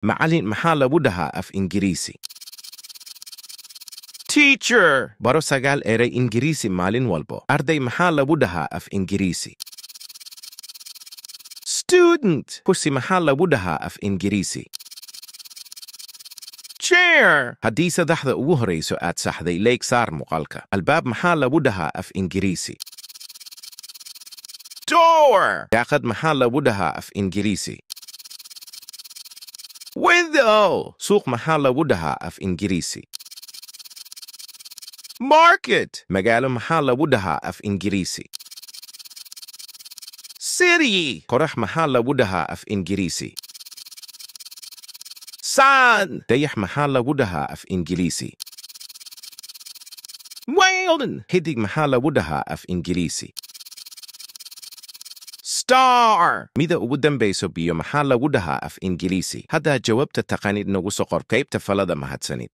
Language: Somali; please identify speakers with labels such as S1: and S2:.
S1: Macallin maxaa lagu dhahaa af Ingiriisi?
S2: Teacher.
S1: Baro 9 eray Ingiriisi maalin walbo. Arday maxaa lagu dhahaa af Ingiriisi?
S2: Student.
S1: Kursi maxaa lagu dhahaa af Ingiriisi?
S2: Chair.
S1: Haddii saddexda ugu horrayso aad saxday, like saar muuqaalka. Albaab maxaa lagu dhahaa af Ingiriisi?
S2: Door.
S1: Daaqad maxaa lagu dhahaa af Ingiriisi?
S2: Window.
S1: Suuq maxaa lagu dhahaa af Ingiriisi?
S2: Market.
S1: Magaalo maxaa lagu dhahaa af Ingiriisi?
S2: City.
S1: Qorax maxaa lagu dhahaa af Ingiriisi?
S2: Sun.
S1: Dayax maxaa lagu dhahaa af Ingiriisi?
S2: Moon.
S1: Xidig maxaa lagu dhahaa af Ingiriisi?
S2: Star.
S1: Mida ugu dambayso, biyo maxaa lagu dhahaa af Ingiriisi? Haddaa jawaabta taqaanid, nagu soo qor qaybta faallada. Mahadsanid.